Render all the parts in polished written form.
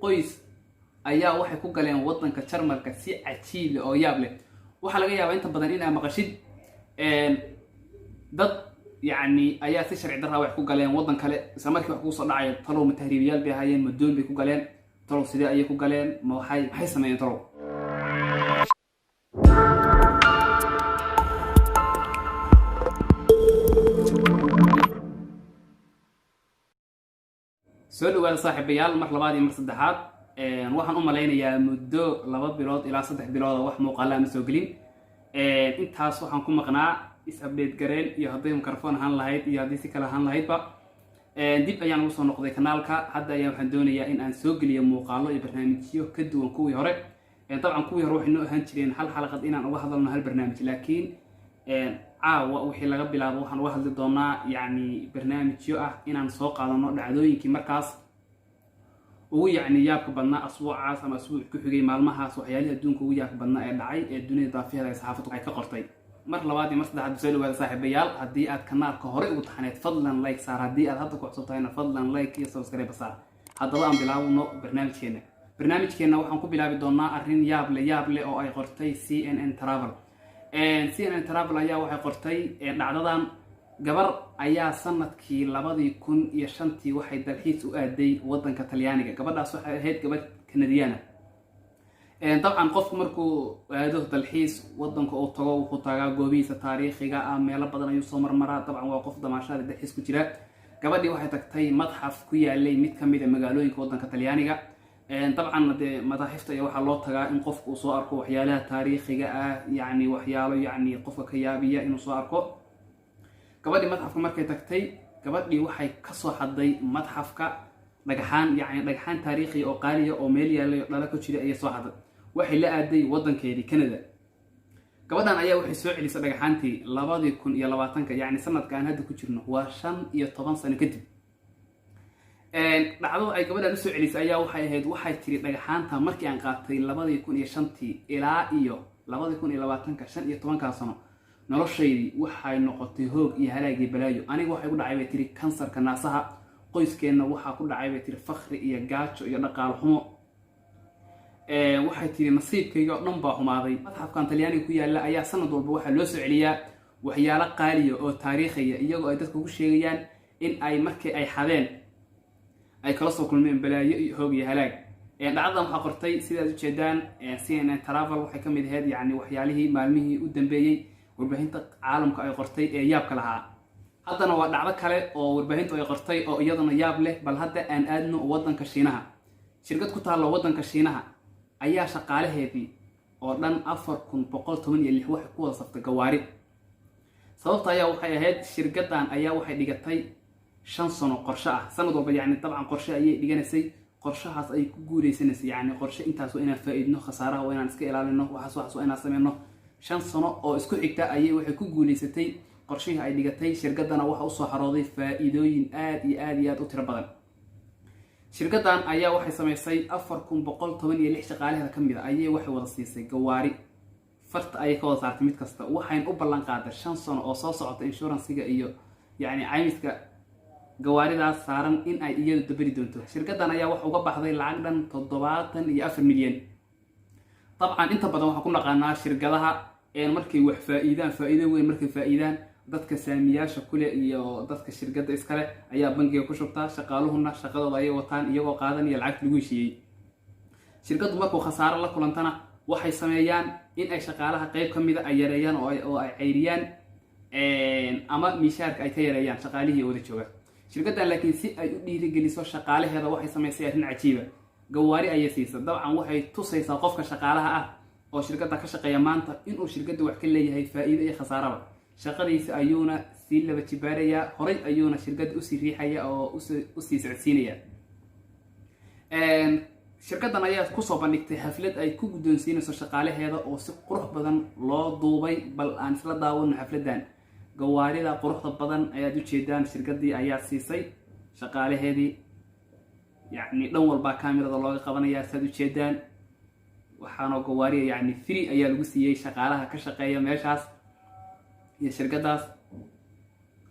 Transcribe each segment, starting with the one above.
Qoys ayaa waxay ku galeen waddanka Jarmalka si cajiib leh oo yaab leh. Waxaa laga yaabaa inta badan in aa maqashid dad yacni ayaa si sharci darraa wax ku galeen waddan kale. Isla markii wax kugu soo dhacayo, talow ma tahriibiyaal bay ahaayeen? Ma doon bay ku galeen? Talow sidee ayay ku galeen? Ma waxay maxay sameeyeen talow? Soo dhawaada saaxiibayaal, mar labaad iyo mar saddexaad. Waxaan u malaynayaa muddo 2 bilood ilaa 3 bilooda wax muuqaala ma soo gelin. Intaas waxaan ku maqnaa is update gareen iyo hadday microphone ahaan lahayd iyo haddii si kale ahaan lahaydba. Dib ayaan ugu soo noqday kanaalka. Hadda ayaa waxaan doonayaa in aan soo geliyo muuqaalo iyo barnaamijyo ka duwan kuwii hore. Dabcan kuwii hore waxay noo ahaan jireen hal xalaqad inaan uga hadalno hal barnaamij, laakiin caawa wixii laga bilaabo waxaan uga hadli doonaa yacni barnaamijyo ah inaan soo qaadano dhacdooyinkii markaas ugu yacni yaabka badnaa asbuucaas ama asbuuc ku xigay, maalmahaas, waxyaalihii adduunka ugu yaabka badnaa ee dhacay ee dunida daafiheeda ay saxaafaddu ay ka qortay. Mar labaad iyo mar saddexaad soo dhawaada saaxiibayaal. Haddii aad kanaalka horey ugu taxaneed, fadlan like saar. Haddii aad hadda ku cusub tahayna, fadlan like iyo subscribe saar. Haddaba aan bilaabno barnaamijkeena. Barnaamijkeena waxaan ku bilaabi doonaa arrin yaab leh, yaab leh oo ay qortay CNN Travel. CNN Travel ayaa waxay qortay dhacdadan. Gabar ayaa sanadkii 2005-tii waxay dalxiis u aaday wadanka Talyaaniga. Gabadhaas waxay ahayd gabadh Kanadiyaana. Dabcan qofku markuu aado dalxiis wadanka uu tago, wuxuu tagaa goobihiisa taariikhiga ah, meelo badan ayuu soo marmaraa. Dabcan waa qof damaashaada dalxiis ku jira. Gabadhii waxay tagtay madxaf ku yaalay mid ka mid a magaalooyinka wadanka Talyaaniga. Dabcan dee madaaxifta iyo waxaa loo tagaa in qofku uu soo arko waxyaalaha taariikhiga ah, yacni waxyaalo yacni qofka ka yaabiya inuu soo arko. Gabadhii madxafka markay tagtay, gabadhii waxay kasoo xaday madxafka dhagxaan, yacni dhagxaan taariikhiya oo qaaliya oo meel yaallay oo dhala ku jira ayay soo xaday. Waxay la aaday wadankeedii Canada. Gabadhan ayaa waxay soo celisay dhagxaantii 2020-ka, yacni sanadka aan hadda ku jirno, waa 15 sano kadib. Dhacdada ay gabadhan usoo celisay ayaa waxay ahayd, waxay tiri: "Dhagxaanta markii aan qaatay 2005-tii ilaa iyo 2020-ka, 15-kaa sano, noloshaydii waxay noqotay hoog iyo halaag iyo balaayo. Aniga waxay ku dhacay," bay tiri, "kansarka naasaha. Qoyskeenna waxaa ku dhacay," bay tiri, "fakhri iyo gaajo iyo dhaqaalo xumo." Waxay tiri: "Nasiibkayga oo dhan baa xumaaday." Madxafkan Talyaaniga ku yaalla ayaa sanad walba waxaa loo soo celiyaa waxyaalo qaaliya oo taariikhiya, iyagoo ay dadku ku sheegayaan in ay markii ay xadeen ay kala soo kulmeen balaayo iyo hoog iyo halaag. Dhacdadan waxaa qortay, sidaad ujeedaan, CNN Travel. Waxay ka mid ahayd yacni waxyaalihii maalmihii u dambeeyey warbaahinta caalamka ay qortay ee yaabka lahaa. Haddana waa dhacdo kale oo warbaahintu ay qortay oo iyaduna yaab leh. Bal hadda aan aadno waddanka Shiinaha. Shirkad ku taalla waddanka Shiinaha ayaa shaqaalaheedii oo dhan 4116 waxay ku wada saftay gawaari. Sababta ayaa waxay ahayd, shirkaddan ayaa waxay dhigatay 5 sano qorshe ah. Sanad walba yacni dabcan qorshe ayay dhiganaysay, qorshahaas ay ku guuleysanaysay. Yacni qorshe intaas waa inaan faa-iidno, khasaaraha waa inaan iska ilaalino, waxaas waa inaan sameyno. 5 sano oo isku xigta ayay waxay ku guuleysatay qorshihii ay dhigatay. Shirkaddana waxa usoo xarooday faa-iidooyin aad iyo aad iyo aad u tiro badan. Shirkaddan ayaa waxay samaysay 4116 shaqaalaheeda ka mid a ayay waxay wada siisay gawaari, farta ayay ka wada saartay mid kasta. Waxayn u ballan qaaday 5 sano oo soo socota insurance-iga iyo yacni caymiska gawaaridaas saaran in ay iyadu dabari doonto. Shirkaddan ayaa waxa uga baxday lacag dhan 74 milyan. Dabcan inta badan waxaan ku naqaanaa shirkadaha markay wax faa-iidaan, faa-iido weyn markay faa-iidaan, dadka saamiyaasha kule iyo dadka shirkadda iskale ayaa bangiga ku shubtaa, shaqaaluhuna shaqadooda ayay wataan iyagoo qaadanaya lacagta lagu heshiiyey. Shirkaddu markuu khasaaro la kulantana, waxay sameeyaan in ay shaqaalaha qeyb ka mida ay yareeyaan oo ay cayriyaan ama miishaarka ay ka yareeyaan shaqaalihii wada jooga shirkaddan. Laakiin si ay u dhiirigeliso shaqaalaheeda, waxay samaysay arrin cajiiba: gawaari ayay siisa. Dabcan waxay tusaysaa qofka shaqaalaha ah oo shirkadda ka shaqeeya maanta inuu shirkadda wax ka leeyahay, faa-iido iyo khasaaraba. Shaqadiisa ayuuna sii laba jibaarayaa, horay ayuuna shirkadda usii riixaya oo usii socodsiinaya. Shirkaddan ayaa kusoo bandhigtay xaflad ay ku guddoonsiinayso shaqaalaheeda oo si qurux badan loo duubay. Bal aan isla daawano xafladdan. Gawaarida quruxda badan ayaad ujeedaan, shirkaddii ayaa siisay shaqaalaheedii. Yacni dhan walbaa kamerada looga qabanayaa, saad ujeedaan. Waxaanoo gawaariya yacni free ayaa lagu siiyey shaqaalaha ka shaqeeya meeshaas iyo shirkaddaas.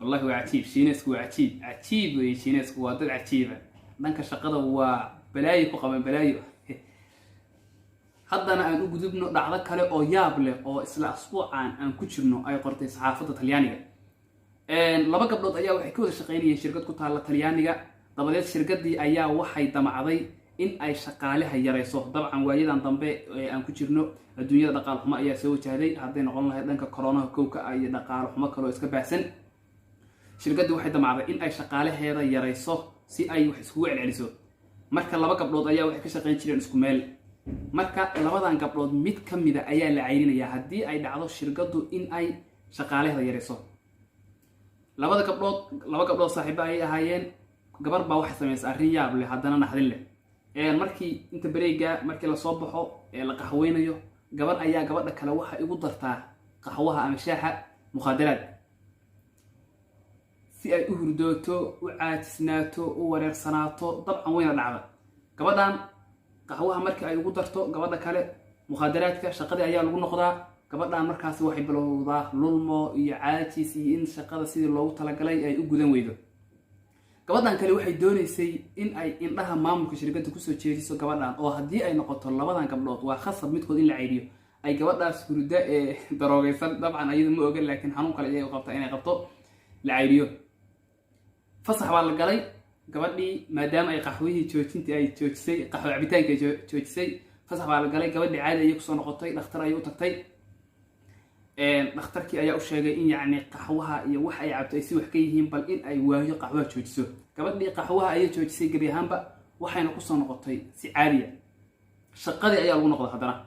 Wallahi waa cajiib, Shiineesku waa cajiib, cajiib weeye. Shiineesku waa dad cajiiba dhanka shaqada. Waa Balaayo ku qaban balaayo. Haddana aan u gudubno dhacdo kale oo yaab leh oo isla asbuucan aan ku jirno ay qortay saxaafadda Talyaaniga. Laba gabdhood ayaa waxay ka wada shaqaynayeen shirkad ku taalla Talyaaniga. Dabadeed shirkaddii ayaa waxay damacday in ay shaqaalaha yarayso. Dabcan waayadan dambe ee aan ku jirno adduunyada dhaqaal xumo ayaa soo wajahday, hadday noqon lahayd dhanka koronaha kowka ah iyo dhaqaalo xumo kaloo iska baahsan. Shirkaddii waxay damacday in ay shaqaalaheeda yarayso si ay wax iskugu celceliso. Marka laba gabdhood ayaa waxay ka shaqayn jireen isku meel. Marka labadan gabdhood mid ka mida ayaa la cayrinayaa haddii ay dhacdo shirkaddu in ay shaqaalaheeda yarayso. Labada gabdhood, laba gabdhood saaxiibo ayay ahaayeen. Gabar baa waxay samaysay arrin yaab leh, haddana naxdin leh. Markii inta bareega markii lasoo baxo ee la qaxweynayo, gabar ayaa gabadha kale waxay igu dartaa qaxwaha ama shaaxa mukhaadaraad si ay u hurdooto, u caajisnaato, u wareersanaato. Dabcan wayna dhacda. Gabadhan qaxwaha markii ay ugu darto gabadha kale mukhaadaraadka, shaqadii ayaa lagu noqdaa. Gabadhan markaasi waxay bilowdaa lulmo iyo caajis iyo in shaqada sidii loogu talagalay ay u gudan weydo. Gabadhan kale waxay doonaysay in ay indhaha maamulka shirkadda kusoo jeediso gabadhan, oo haddii ay noqoto labadan gabdhood waa khasab midkood in la ceyriyo, ay gabadhaas hurda ee daroogaysan, dabcan ayadu ma ogan laakiin xanuun kale ayay u qabtaa inay qabto, la ceyriyo. Fasax baa la galay. Gabadhii maadaama ay qaxwihii joojintii ay joojisay, qaxwo cabitaanka ay joojisay, fasax baa la galay. Gabadhii caadi ayay kusoo noqotay. Dhakhtar ayay u tagtay. Dhakhtarkii ayaa u sheegay in yacni qaxwaha iyo wax ay cabto ay si wax ka yihiin, bal in ay waayo qaxwaha joojiso. Gabadhii qaxwaha ayay joojisay gebi ahaanba, waxayna kusoo noqotay si caadiya. Shaqadii ayaa lagu noqday. Haddana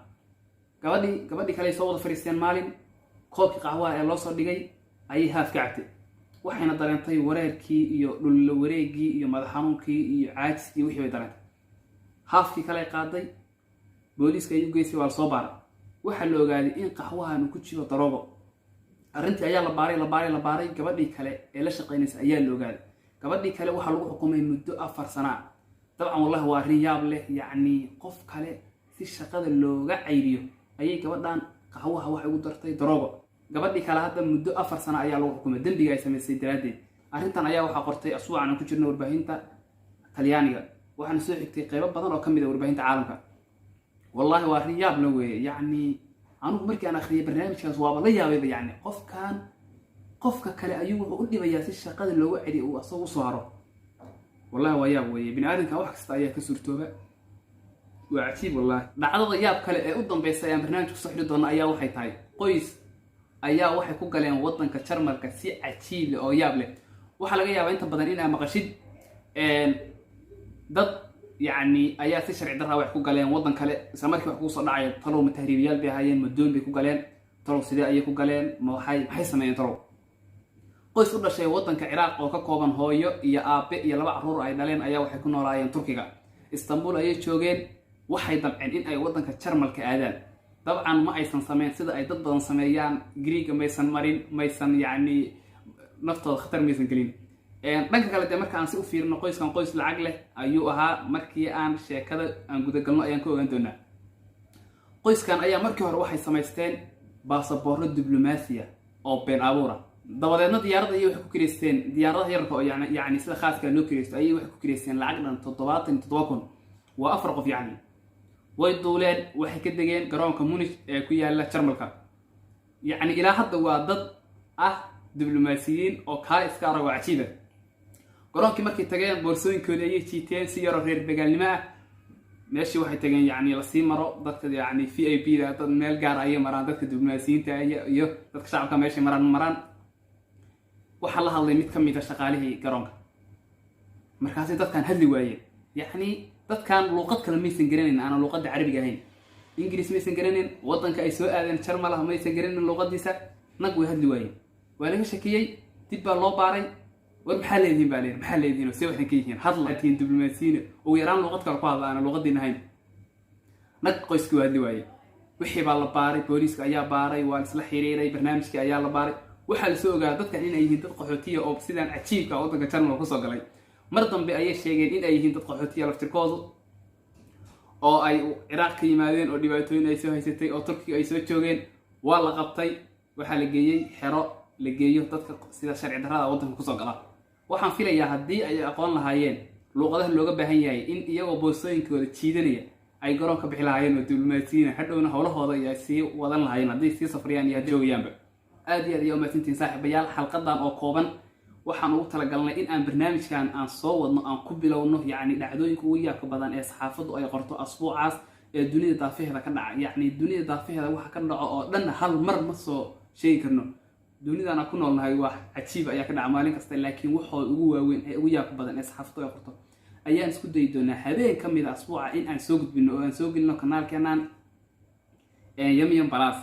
gabadhii kale ay soo wada fadhiisteen maalin. Koobkii qaxwaha ee loo soo dhigay ayay haaf ka cabtay, waxayna dareentay wareerkii iyo dhullo wareegii iyo madax xanuunkii iyo caajiskii, wixii bay dareentay. Haafkii kale qaaday, booliiska ayuu geystay, waa lasoo baaray. Waxaa la ogaaday in qaxwahan uu ku jiro daroogo. Arrintii ayaa la baaray, la baaray, la baaray. Gabadhii kale ee la shaqaynaysa ayaa la ogaaday. Gabadhii kale waxaa lagu xukumay muddo 4 sana ah. Dabcan wallahi waa arrin yaab leh. Yacni qof kale si shaqada looga cayriyo ayay gabadhan qaxwaha waxay ugu dartay daroogo. Gabadhii kale hadda muddo 4 sano ayaa lagu xukumay dembiga ay samaysay daraaddeed. Arrintan ayaa waxaa qortay asbuucan aan ku jirno warbaahinta Talyaaniga, waxaana soo xigtay qeybo badan oo ka mid ah warbaahinta caalamka. Wallahi waa arrin yaab la weeye. Yacni anigu markii aan akhriyay barnaamijkaas waaba la yaabayba. Yacni qofkan qofka kale ayuu wuxuu u dhibayaa si shaqada looga celiyo, uu asagu usoo haro. Wallahi waa yaab weeye. Bini aadamka wax kasta ayaa ka suurtooba, waa cajiib wallahi. Dhacdada yaab kale ee u dambeysa ayaan barnaamijka kusoo xidhi doona ayaa waxay tahay qoys ayaa waxay ku galeen waddanka Jarmalka si cajiib leh oo yaab leh. Waxaa laga yaabaa inta badan inaa maqashid dad yacni ayaa si sharci darraa wax ku galeen waddan kale. Isla markii wax kugu soo dhacayo: talow ma tahriibiyaal bay ahaayeen? Ma doon bay ku galeen? Talow sidee ayay ku galeen? Ma waxay maxay sameeyeen? Talow qoys u dhashay waddanka Ciraaq oo ka kooban hooyo iyo aabe iyo laba carruur ay dhaleen ayaa waxay ku noolaayeen Turkiga, Istanbul ayay joogeen. Waxay damceen in ay waddanka Jarmalka aadaan. Dabcan ma aysan sameyn sida ay dad badan sameeyaan. Griiga maysan marin, maysan yacni naftooda khatar maysan gelin. Dhanka kale dee marka aan si u fiirino, qoyskan qoys lacag leh ayuu ahaa. Markii aan sheekada aan gudagalno ayaan ka ogaan doonaa. Qoyskan ayaa markii hore waxay samaysteen baasaboorro diblomaasiya oo been abuura. Dabadeedna diyaaradda ayay waxay ku kireysteen, diyaaradaha yararka oo yani sida khaaska loo kireysto ayay waxay ku kireysteen lacag dhan 77,000. Waa afar qof. Yacni way duuleen, waxay ka degeen garoonka Munich ee ku yaala Jarmalka. Yacni ilaa hadda waa dad ah diblomaasiyiin oo kaa iska arag oo cajiiba. Garoonkii markay tageen, boorsooyinkoodii ayay jiiteen si yaroo reer begaalnimo ah. Meeshii waxay tageen yacni lasii maro dadka yacni VIP da, dad meel gaar ayay maraan, dadka diblomaasiyiinta iyo dadka shacabka meeshay maraan maraan. Waxaa la hadlay mid ka mid a shaqaalihii garoonka. Markaasay dadkan hadli waayeen. Yacni dadkan luuqad kale maysan garanayn aanan luuqadda Carabiga ahayn. Ingiriis maysan garanayn. Waddanka ay soo aadeen Jarmalah maysan garanayn luuqadiisa. Nag way hadli waayeen. Waa laga shakiyey, dib baa loo baaray. War maxaa leedihiin baa leeyihin, maxaa leedihiin oo see waxdan ka yihiin? Hadla tihiin diblomaasiyiin, ugu yaraan luuqad kale ku hadla aanan luuqadiina ahayn. Nag qoyskii waa hadli waayey. Wixii baa la baaray, booliiska ayaa baaray, waa isla xiriiray, barnaamijkii ayaa la baaray. Waxaa lasoo ogaaday dadkan inay yihiin dad qaxootiya oo sidaan cajiibka waddanka Jarmalka kusoo galay. Mar dambe ayay sheegeen in ay yihiin dad qaxootiya laftirkoodu, oo ay Ciraaq ka yimaadeen, oo dhibaatooyin ay soo haysatay, oo Turkiga ay soo joogeen. Waa la qabtay, waxaa la geeyey xero la geeyo dadka sida sharci darrada waddanka kusoo gala. Waxaan filayaa haddii ay aqoon lahaayeen Luuqadaha looga baahan yahay in iyagoo boorsooyinkooda jiidanaya ay garoon ka bixi lahaayeen oo diblomaasiyiina hadhowna howlahooda iyo ay sii wadan lahaayeen hadday sii safriyaan iyo hadday joogayaanba. Aad iyo aad ayaa umahadsantihiin, saaxiibayaal. Xalqadan oo kooban waxaan ugu talagalnay in aan barnaamijkan aan soo wadno aan ku bilowno, yacni dhacdooyinka ugu yaabka badan ee saxaafaddu ay qorto asbuucaas ee dunida daafaheeda ka dhaca. Yacni dunida daafaheeda waxa ka dhaco oo dhan hal mar ma soo sheegi karno. Dunidan aan ku noolnahay wax cajiib ayaa ka dhaca maalin kasta, laakiin waxooda ugu waaweyn ee ugu yaabka badan ee saxaafaddu ay qorto ayaan isku dayi doonaa habeen ka mid a asbuuca in aan soo gudbino oo aan soo gelino kanaalkeenan Yamyam Plus.